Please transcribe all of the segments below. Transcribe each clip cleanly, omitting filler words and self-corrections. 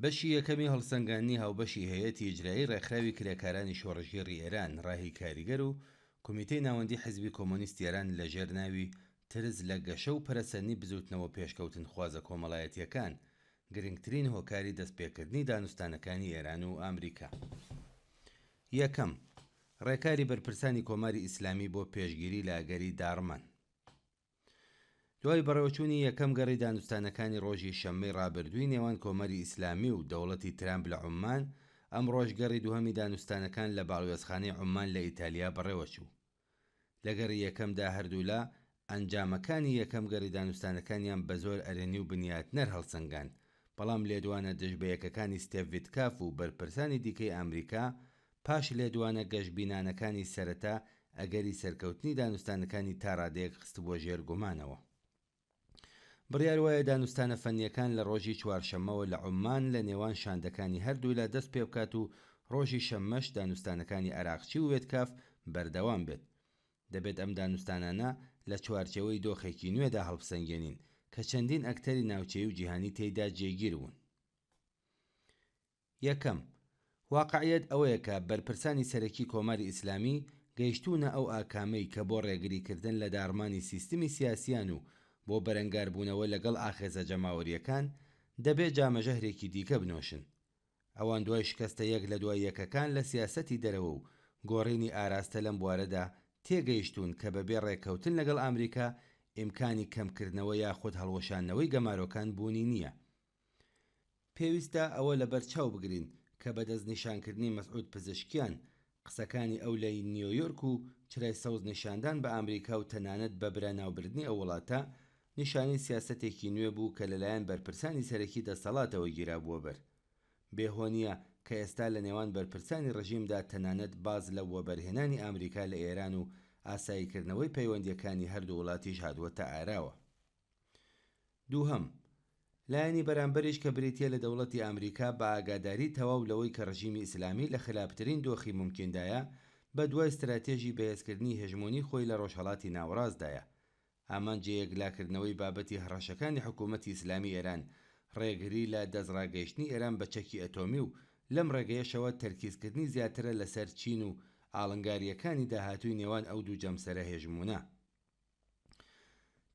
بەشی یەکەمی هەڵسەنگاندنی هاوبەشی هەیئەتی ئیجرایی ڕێکخراوی کرێکارانی شۆڕشگێڕی ئێران، ڕاهی کاریگەر و کومیتەی ناوەندی حیزبی کۆمۆنیستی ئێران لە ژێر ناوی ترس لە گەشە و پەرەسەندنی بزووتنەوە پێشکەوتنخوازە کۆمەڵایەتییەکان، گرنگترین هۆکاری دەستپێکردنی دانوستانەکانی ئێران و ئامریکا. یەکەم، ڕێکاری بەرپرسانی کۆماری ئیسلامی بۆ پێشگیری لە ئەگەری داڕمان. دوای بەڕێوەچوونی یەکەم گەڕی دانوستانەکانی ڕۆژی شەممەی ڕابردووی نێوان کۆماری ئیسلامی و دەوڵەتی ترامپ لە عوممان، ئەمڕۆش گەڕی دووهەمی دانوستانەکان لە باڵوێزخانەی عوممان لە ئیتالیا بەڕێوەچوو. لە گەڕی یەکەمدا هەردوولا ئەنجامەکانی یەکەم گەڕی دانوستانەکانیان بە زۆر ئەرێنی و بنیاتنەر هەڵسەنگاند، بەڵام لێدوانە دژبەیەکەکانی ستێڤ ڤیتکاف و بەرپرسانی دیکەی ئامریکا پاش لێدوانە گەشبینانەکانی سەرەتا ئەگەری سەرکەوتنی دانوستانەکانی تا ڕادەیەک خستبووە ژێر گومانەوە. بڕیار وایە دانوستانە فەنییەکان لە ڕۆژی چوارشەممەوە لە عوممان لە نێوان شاندەکانی هەردوولا دەست پێبکات و ڕۆژی شەممەش دانوستانەکانی عەراقچی و وێتکاف بەردەوام بێت. دەبێت ئەم دانوستانانە لە چوارچێوەی دۆخێکی نوێدا هەڵبسەنگێنین کە چەندین ئەکتەری ناوچەیی و جیهانی تێیدا جێگیر بوون. یەکەم، واقعیەت ئەوەیە کە بەرپرسانی سەرەکی کۆماری ئیسلامی گەیشتوونە ئەو ئاکامەی کە بۆ ڕێگری کردن لە داڕمانی سیستمی سیاسیان و بۆ بەرەنگاربوونەوە لەگەڵ ئاخێزە جەماوەرییەکان، دەبێ جامەژەهرێکی دیکە بنۆشن. ئەوان دوای شکەستە یەک لە دوای یەکەکان لە سیاسەتی دەرەوە و گۆڕینی ئاراستە لەم بوارەدا تێگەیشتوون کە بە بێ ڕێککەوتن لەگەڵ ئامریکا ئیمکانی کەمکردنەوە یاخود هەڵوەشاندنەوەی گەمارۆکان بوونی نییە. پێویستە ئەوە لەبەر چاو بگرین کە بە دەستنیشانکردنی مەسعود پزیشکیان، قسەکانی ئەو لە نیۆیۆرک و چرای سەوز نیشاندان بە ئامریکا و تەنانەت بە برا ناوبردنی ئەو وڵاتە، نیشانەی سیاسەتێکی نوێ بوو کە لەلایەن بەرپرسانی سەرەکی دەستەڵاتەوە گیرابووە بەر. بێ هۆ نییە کە ئێستا لە نێوان بەرپرسانی ڕژیمدا تەنانەت باس لە وەبەرهێنانی ئامریکا لە ئێران و ئاساییکردنەوەی پەیوەندییەکانی هەردوو وڵاتیش هاتووەتە ئاراوە. دووهەم، لایەنی بەرامبەریش کە بریتیە لە دەوڵەتی ئامریکا بە ئاگاداری تەواو لەوەی کە ڕژیمی ئیسلامی لە خراپترین دۆخی مومکیندایە، بە دوای ستراتێژی بەهێزکردنی هێژمۆنی خۆی لە ڕۆژهەڵاتی ناوەڕاستدایە. ئامانجی یەکلاکردنەوەی بابەتی هەڕەشەکانی حکوومەتی ئیسلامی ئێران، ڕێگری لە دەستڕاگەیشتنی ئێران بە چەکی ئەتۆمی و لەم ڕێگەیەشەوە تەرکیزکردنی زیاترە لەسەر چین و ئاڵنگارییەکانی داهاتووی نێوان ئەو دوو جەمسەرە هێژموونە.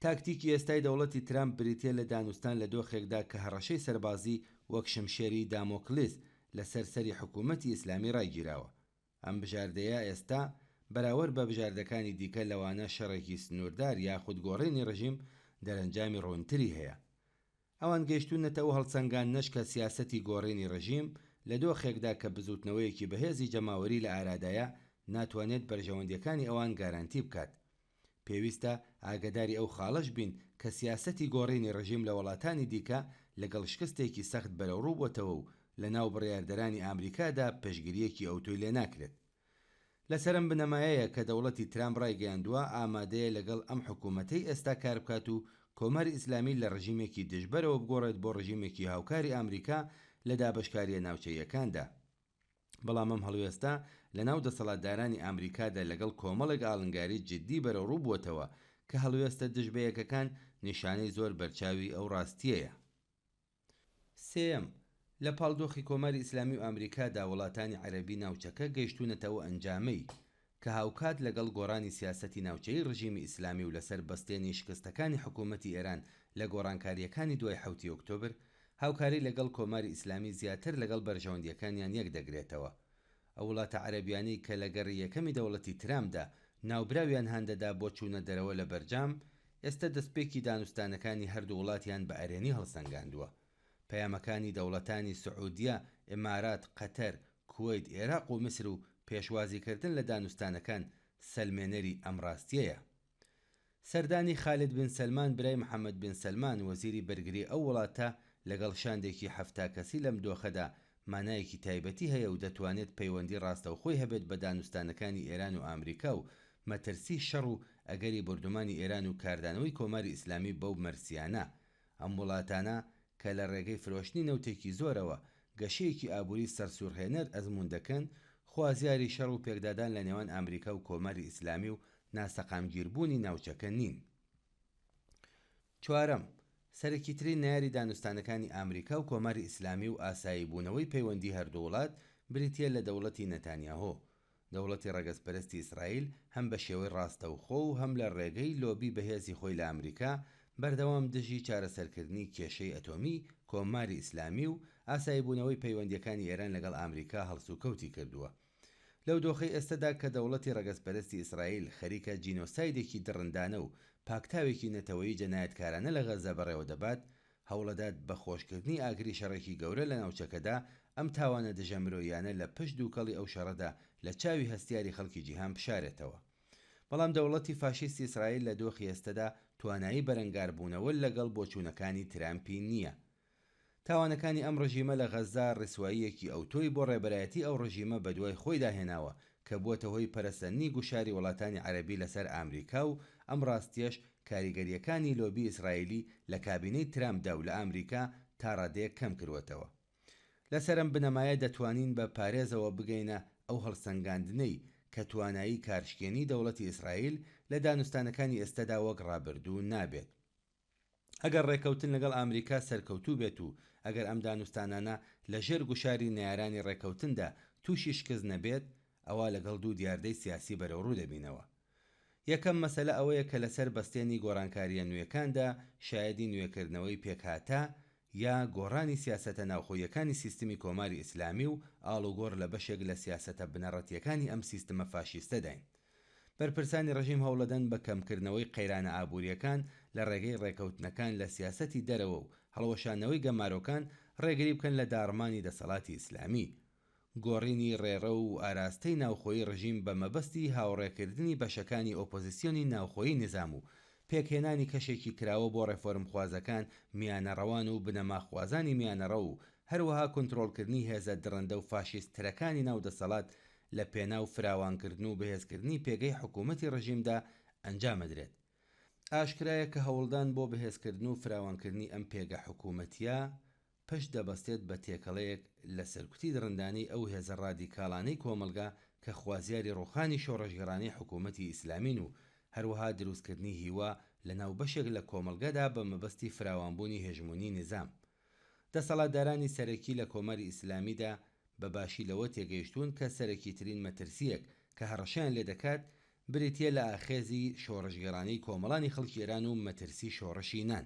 تاکتیکی ئێستای دەوڵەتی ترامپ بریتیە لە دانوستان لە دۆخێکدا کە هەڕەشەی سەربازی وەک شمشێری دامۆکلیس لەسەر سەری حکوومەتی ئیسلامی ڕاگیراوە. ئەم بژاردەیە ئێستا بەراورد بە بژاردەکانی دیکە لەوانە شەڕێکی سنووردار یاخود گۆڕینی ڕژیم دەرەنجامی ڕوونتری هەیە. ئەوان گەیشتوونەتە ئەو هەڵسەنگاندنەش کە سیاسەتی گۆڕینی ڕژیم لە دۆخێکدا کە بزووتنەوەیەکی بەهێزی جەماوەری لە ئارادایە ناتوانێت بەرژەوەندییەکانی ئەوان گارانتی بکات. پێویستە ئاگەداری ئەو خاڵەش بین کە سیاسەتی گۆڕینی ڕژیم لە وەڵاتانی دیکە لەگەڵ شکستێکی سەخت بەرەوڕوو بۆتەوە و لەناو بڕیاردەرانی ئامریکادا پشتگرییەکی ئەوتۆی لێ ناکرێت. لەسەر ئەم بنەمایەیە کە دەوڵەتی ترامپ ڕایگەیاندووە ئامادەیە لەگەڵ ئەم حکوومەتەی ئێستا کار بکات و کۆماری ئیسلامی لە ڕژیمێکی دژبەرەوە بگۆڕێت بۆ ڕژیمێکی هاوکاری ئامریکا لە دابەشکارییە ناوچەییەکاندا. بەڵام ئەم هەڵوێستە لەناو دەسەڵاتدارانی ئامریکادا لەگەڵ کۆمەڵێک ئاڵنگاری جیددی بەرەوڕوو بووەتەوە کە هەڵوێستە دژبەیەکەکان نیشانەی زۆر بەرچاوی ئەو ڕاستییەیە. سێیەم، لە پاڵ دۆخی کۆماری ئیسلامی و ئامریکادا وڵاتانی عەرەبی ناوچەکە گەیشتوونەتە ئەو ئەنجامەی کە هاوکات لەگەڵ گۆڕانی سیاسەتی ناوچەیی ڕژیمی ئیسلامی و لەسەر بەستێنی شکستەکانی حکوومەتی ئێران لە گۆڕانکارییەکانی دوای حەوتی ئۆکتۆبر، هاوکاری لەگەڵ کۆماری ئیسلامی زیاتر لەگەڵ بەرژەوەندییەکانیان یەک دەگرێتەوە. ئەو وڵاتە عەرەبیانەی کە لە گەڕی یەکەمی دەوڵەتی ترامپدا ناوبراویان هان دەدا بۆ چوونە دەرەوە لە بەرجام، ئێستە دەستپێکی دانوستانەکانی هەردوو وڵاتیان بە ئەرێنی هەڵسەنگاندووە. پەیامەکانی دەوڵەتانی سعودیە، ئیمارات، قەتەر، کوەیت، ئێراق و میسر و پێشوازیکردن لە دانوستانەکان سەلمێنەری ئەم ڕاستیەیە. سەردانی خالد بن سەلمان برای محەمەد بن سەلمان وەزیری بەرگری ئەو وڵاتە لەگەڵ شاندێکی 70 کەسی لەم دۆخەدا مانایەکی تایبەتی هەیە و دەتوانێت پەیوەندی ڕاستەوخۆی هەبێت بە دانوستانەکانی ئێران و ئامریکا و مەترسی شەڕ و ئەگەری بۆردومانی ئێران و کاردانەوەی کۆماری ئیسلامی بەو مەرسیانە ئەم وڵاتانە کە لە ڕێگەی فرۆشتنی نەوتێکی زۆرەوە گەشەیەکی ئابووری سەرسوڕهێنەر ئەزموون دەکەن، خوازیاری شەڕ و پێکدادان لە نێوان ئامریکا و کۆماری ئیسلامی و ناسەقامگیربوونی ناوچەکە نین. چوارەم، سەرەکیترین نەیاری دانوستانەکانی ئامریکا و کۆماری ئیسلامی و ئاسایی بوونەوەی پەیوەندی هەردوو وڵات بریتییە لە دەوڵەتی نەتانیاهۆ. دەوڵەتی ڕەگەزپەرستی ئیسرائیل هەم بە شێوەی ڕاستەوخۆ و هەم لە ڕێگەی لۆبی بەهێزی خۆی لە ئامریکا بەردەوام دژی چارەسەرکردنی کێشەی ئەتۆمی کۆماری ئیسلامی و ئاسایی بوونەوەی پەیوەندییەکانی ئێران لەگەڵ ئامریکا هەڵسوکەوتی کردووە. لەو دۆخەی ئێستەدا کە دەوڵەتی ڕەگەزپەرستی ئیسرائیل خەریکە جینۆسایدێکی دڕندانە و پاکتاوێکی نەتەوەیی جەنایەتکارانە لە غەززە بەڕێوەدەبات، هەوڵەدات بە خۆشکردنی ئاگری شەڕێکی گەورە لە ناوچەکەدا ئەم تاوانە دژە مرۆییانە لە پشت دووکەڵی ئەو شەڕەدا لە چاوی هەستیاری خەڵکی جیهان بشارێتەوە. بەڵام دەوڵەتی فاشیستی ئیسرائیل لە دۆخی ئێستەدا توانایی بەرەنگاربوونەوە لەگەڵ بۆچوونەکانی ترامپی نییە. تاوانەکانی ئەم ڕژیمە لە غەززە ڕیسواییەکی ئەوتۆی بۆ ڕێبەرایەتی ئەو ڕژیمە بەدوای خۆیدا هێناوە کە بووەتە هۆی پەرەسەندنی گوشاری وڵاتانی عەرەبی لەسەر ئامریکا و ئەم ڕاستییەش کاریگەرییەکانی لۆبی ئیسرائیلی لە کابینەی ترامپدا و لە ئامریکا تا ڕادەیەک کەم کروەتەوە. لەسەر ئەم بنەمایە دەتوانین بە پارێزەوە بگەینە ئەو هەڵسەنگاندنەی کە توانایی کارشکێنی دەوڵەتی ئیسرائیل لە دانوستانەکانی ئێستەدا وەک ڕابردوو نابێت. ئەگەر ڕێکەوتن لەگەڵ ئامریکا سەرکەوتوو بێت و ئەگەر ئەم دانوستانانە لە ژێر گوشاری نەیارانی ڕێکەوتندا تووشی شکست نەبێت، ئەوا لەگەڵ دوو دیاردەی سیاسی بەرەوڕوو دەبینەوە. یەکەم مەسەلە ئەوەیە کە لەسەر بەستێنی گۆڕانکارییە نوێکاندا شایەدی نوێکردنەوەی پێکهاتە یا گۆڕانی سیاسەتە ناوخۆییەکانی سیستمی کۆماری ئیسلامی و ئاڵوگۆڕ لە بەشێک لە سیاسەتە بنەڕەتییەکانی ئەم سیستمە فاشیستەداین. بەرپرسانی ڕژیم هەوڵەدەن بە کەمکردنەوەی قەیرانە ئابوورییەکان لە ڕێگەی ڕێکەوتنەکان لە سیاسەتی دەرەوە و هەڵوەشاندنەوەی گەمارۆکان ڕێگری بکەن لە داڕمانی دەسەڵاتی ئیسلامی. گۆڕینی ڕێڕەو و ئاراستەی ناوخۆیی ڕژیم بە مەبەستی هاوڕێکردنی بەشەکانی ئۆپۆزیسیۆنی ناوخۆیی نیزام و پێکهێنانی کەشێکی کراوە بۆ ڕێفۆرمخوازەکان میانەڕەوان و بنەماخوازانی میانەڕەو و هەروەها کونترۆڵکردنی هێزە دڕندە و فاشیستترەکانی ناو دەسەڵات لە پێناو فراوانکردن و بەهێزکردنی پێگەی حکوومەتی ڕژیمدا ئەنجامەدرێت. ئاشکرایە کە هەوڵدان بۆ بەهێزکردن و فراوانکردنی ئەم پێگە حکوومەتییە پشت دەبەستێت بە تێکەڵەیەک لە سەرکوتی دڕندانەی ئەو هێزە ڕادیکاڵانەی کۆمەڵگا کە خوازیاری ڕووخانی شۆڕشگێڕانەی حکوومەتی ئیسلامین و هەروەها دروستکردنی هیوا لە ناو بەشێک لە کۆمەڵگەدا بە مەبەستی فراوانبوونی هێژموونی نیزام. دەسەڵاتدارانی سەرەکی لە کۆماری ئیسلامیدا بە باشی لەوە تێگەیشتوون کە سەرەکیترین مەترسییەک کە هەڕەشەیان لێ دەکات بریتییە لە ئاخێزی شۆڕشگێڕانەی کۆمەڵانی خەڵکی ئێران و مەترسی شۆڕشی نان.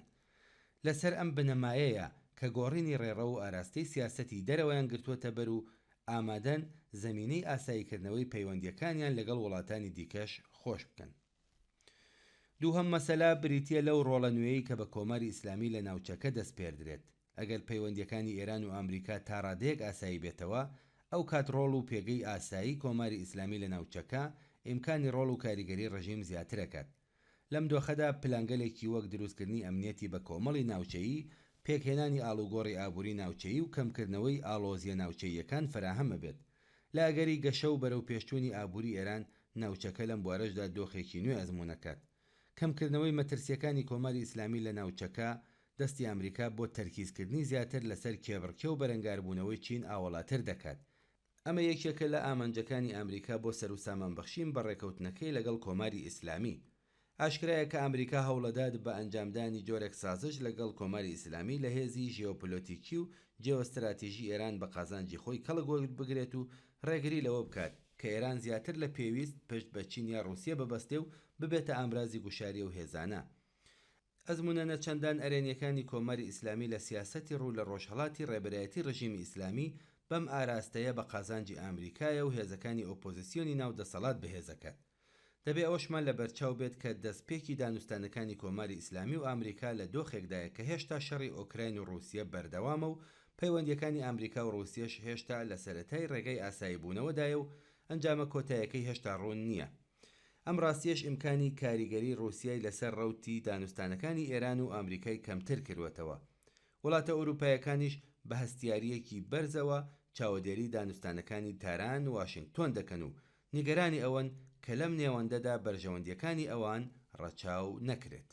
لەسەر ئەم بنەمایەیە کە گۆڕینی ڕێڕەو و ئاراستەی سیاسەتی دەرەوەیان گرتووەتە بەر و ئامادەن زەمینەی ئاساییکردنەوەی پەیوەندییەکانیان لەگەڵ وڵاتانی دیکەش خۆش بکەن. دووهەم مەسەلە بریتییە لەو ڕۆڵە نوێیەی کە بە کۆماری ئیسلامی لە ناوچەکە دەسپێردرێت. ئەگەر پەیوەندییەکانی ئێران و ئامریکا تا ڕادەیەک ئاسایی بێتەوە، ئەو کات ڕۆڵ و پێگەی ئاسایی کۆماری ئیسلامی لە ناوچەکە، ئیمکانی ڕۆڵ و کاریگەری ڕژیم زیاترەکات. لەم دۆخەدا پلانگەلێکی وەک دروستکردنی ئەمنیەتی بە کۆمەڵی ناوچەیی، پێکهێنانی ئاڵوگۆڕی ئابووری ناوچەیی و کەمکردنەوەی ئاڵۆزییە ناوچەییەکان فەراهەم ئەبێت. لە ئەگەری گەشە و بەرەوپێشچوونی ئابووری ئێران، ناوچەکە لەم بوارەشدا دۆخێکی نوێ ئەزموونەکات. کەمکردنەوەی مەترسییەکانی کۆماری ئیسلامی لە ناوچەکە، دەستی ئامریکا بۆ تەرکیزکردنی زیاتر لەسەر کێبڕکێ و بەرەنگاربوونەوەی چین ئاوەڵاتر دەکات. ئەمە یەکێکە لە ئامانجەکانی ئامریکا بۆ سەروسامانبەخشین بە ڕێکەوتنەکەی لەگەڵ کۆماری ئیسلامی. ئاشکرایە کە ئامریکا هەوڵەدات بە ئەنجامدانی جۆرێک سازش لەگەڵ کۆماری ئیسلامی لە هێزی ژێۆپلۆتیکی و جێۆستراتیژی ئێران بە قازانجی خۆی کەڵک وەربگرێت و ڕێگری لەوە بکات کە ئێران زیاتر لە پێویست پشت بە چین یا ڕووسیە ببەستێ و ببێتە ئامرازی گوشاری ئەو هێزانە. ئەزموونە نەچەندان ئەرێنییەکانی کۆماری ئیسلامی لە سیاسەتی ڕوو لە ڕۆژهەڵاتی ڕێبەرایەتی ڕژیمی ئیسلامی بەم ئاراستەیە بە قازانجی ئامریکایە و هێزەکانی ئۆپۆزیسیۆنی ناو دەسەڵات بەهێزەکات. دەبێ ئەوەشمان لە بەرچاو بێت کە دەستپێکی دانوستانەکانی کۆماری ئیسلامی و ئامریکا لە دۆخێکدایە کە هێشتا شەڕی ئۆکراین و ڕووسیە بەردەوامە و پەیوەندییەکانی ئامریکا و ڕووسیەش هێشتا لە سەرەتای ڕێگای ئاساییبوونەوەدایە و ئەنجامە کۆتایەکەی هێشتا ڕوون نییە. ئەم ڕاستییەش ئیمکانی کاریگەری ڕووسیای لەسەر ڕەوتی دانوستانەکانی ئێران و ئامریکای کەمتر کردووەتەوە. وڵاتە ئەوروپایەکانیش بە هەستیارییەکی بەرزەوە چاوەدێری دانوستانەکانی تاران واشینگتۆن دەکەن و نیگەرانی ئەوەن کە لەم نێوەندەدا بەرژەوەندییەکانی ئەوان ڕەچاو نەکرێت.